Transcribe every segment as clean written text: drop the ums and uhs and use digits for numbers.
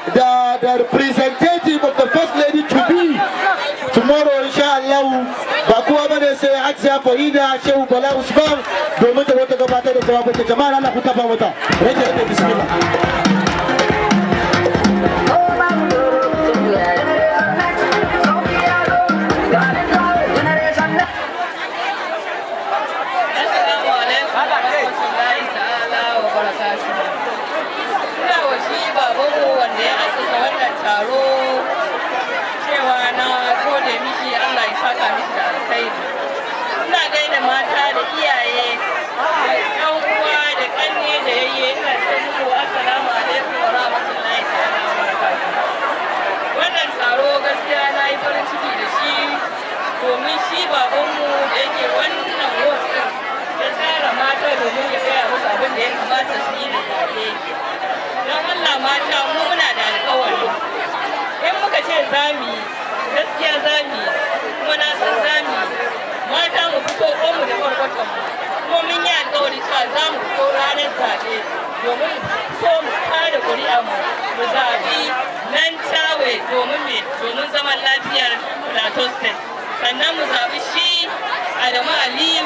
the representative of the First Lady to be tomorrow, insha Allah, ba kowa bane sai Hajiya Farida Shehu Bala Usman, domin ta zo ta gabatar da jawabin ta. Jama'a, Allah ku tafa mata. Rage rage, bismillah. Assalamu alaikum wa rahmatullahi ta'ala wa barakatuhu. Ina wa shi babanmu wanda ya asasa wannan taro cewa na gode mishi, Allah ya saka mishi da alkhairi. Ina gaida mata da iyaye da ƴan uwa da ƙanne da yayye, ina ce muku assalamu alaikum wa rahmatullahi ta'ala wa barakatuhu. Wannan taro gaskiya na yi farin ciki da shi, domin shi babanmu da yake wannan ward ɗin ya tara mata domin ya gaya musu abin da ya kamata su yi da zaɓe. Don Allah mata, mu muna da alƙawari. In muka ce za mu yi, gaskiya za mu yi, kuma na san za mu yi. Mata, mu fito mu da kwarkwatan mu. Kuma mun yi alƙawari cewa za mu fito ranar zaɓe domin so mu kada ƙuri'ar mu, mu zaɓi Nentawe, domin me? Domin zaman lafiyar Plateau State. Sannan mu zaɓi shi Adamu Aliyu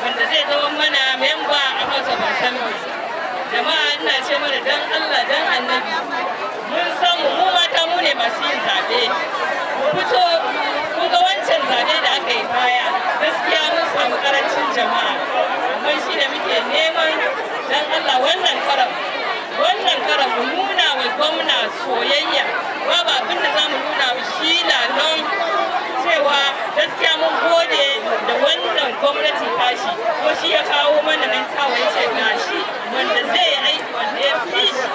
wanda zai zama mana memba a House of Assembly. Jama'a, ina ce mana dan Allah dan Annabi, mun san mu mata mu ne masu yin zaɓe. Mu fito. Kun ga wancan zaɓe da aka yi baya, gaskiya mun samu karancin jama'a. Amma shi da muke neman, dan Allah wannan karan mu nuna wa gwamna soyayya. Babu abin da za mu nuna wa shi Lalong cewa gaskiya mun gode da wannan gwamnati tashi, ko shi ya kawo mana Nentawe, ya ce ga shi wanda zai yi aiki, wanda ya fi shi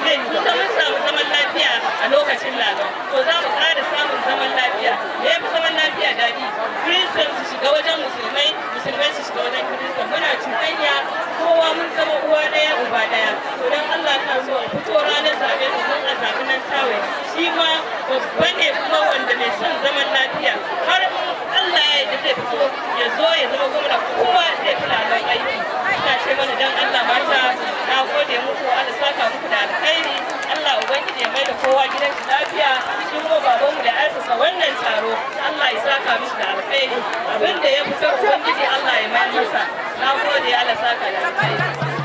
zai kuka. Mun samu zaman lafiya a lokacin Lalong, to za mu ƙara samun zaman lafiya. Me ya fi zaman lafiya daɗi? Kiristan su shiga wajen musulmai, musulmai su shiga wajen kiristan. Muna cuɗanya, kowa mun zama uwa ɗaya uba ɗaya. To don Allah ina so a fito ranar zaɓe domin a zaɓi Nentawe. Shi ma babba ne, kuma wanda mai son zaman lafiya. Har in Allah ya yarda zai fito ya zo ya zama gwamna, kuma zai fi Lalong aiki. Ina ce mana dan Allah mata, na gode muku, Allah saka muku da alkhairi, Allah ubangiji ya mai da kowa gidan shi lafiya. Shi kuma babanmu da asasa wannan taro, Allah ya saka mishi da alkhairi. Abin da ya fitar, ubangiji Allah ya mai masa. Na gode, Allah saka da alkhairi.